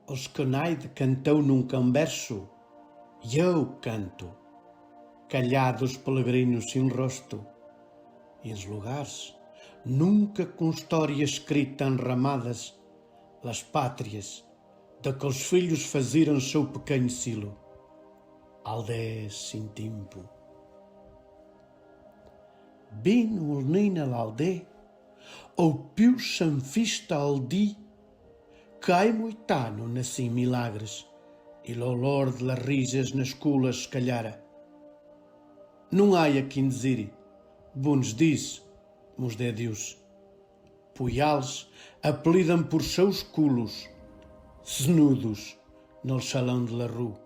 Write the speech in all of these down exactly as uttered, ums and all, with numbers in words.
Els que naid canteu nunca un verso, ieu canto. Callados peregrinos sin rosto, i els lugars nunca con història escrita en ramades, les pàtries de que els filhos faziren seu pequeny silo. Aldees sin timpo. Vino el nin a l'alde, au piu se'n fista al dì que ai moitano nassin milagres, i l'olor de les rises nascules callara. Non ai a quin dziri bons dís, mos dè Dius. Puials a pliden pur seus culos, snudos nel salon de la rua.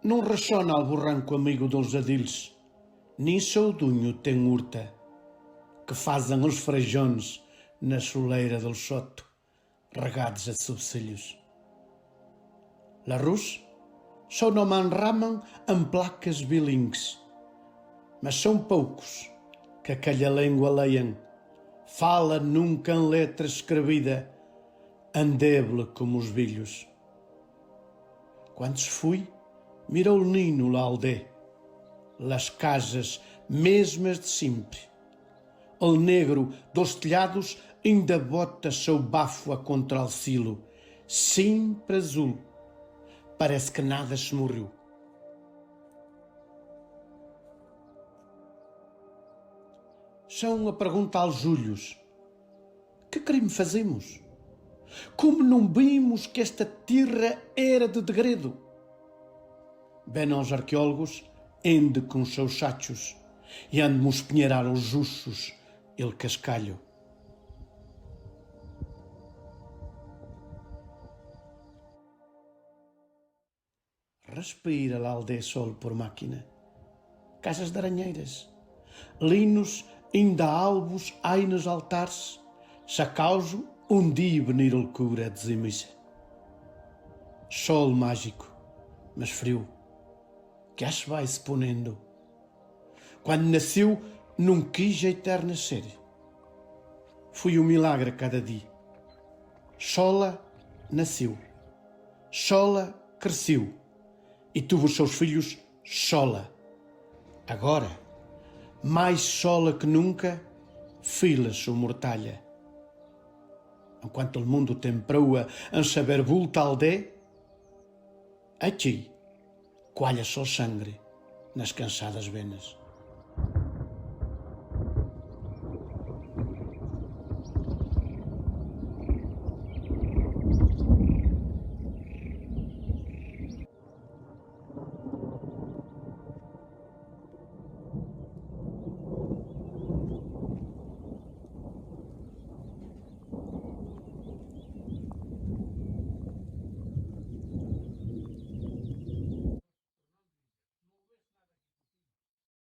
Non ressona el borranco amigo dels edils, nin seu dunyo ten urta, que fasen els frejons na soleira del sot, regats a subsillos. L'arròs seu nom enramen en plaques bilingues, mas son poucos que aquella lengua leien, falen nunca en letra escrebida, endeble com os bilhos. Quants fui, mirou el nino l'alde, les cases mesmes de simpre. El negro dels tellados inda bota seu bafo a contra el silo, sempre azul, parece que nada se morreu. São a perguntar aos olhos: que crime fazemos? Como não vimos que esta terra era de degredo? Venen els arqueòlogs, ende con seus sachos, i han de mos penheirar els ossos, el cascallo. Respira l'alde sol per màquina. Cases d'aranheiras. Linos inda albos ai nos altars, s'acauso un dì venir el cura a dzir missa. Sol màgico, mas frio, que as vai se ponendo. Quan nasciu non quix eterna sere. Foi un milagre cada dì. Sola nasciu, sola cresciu, i tuvo seus filhos sola. Agora, mais sola que nunca, fila sua mortalha. Enquanto el mundo ten proa en saber voltar al dé, aquí coalla sol sangre nas cansadas venas.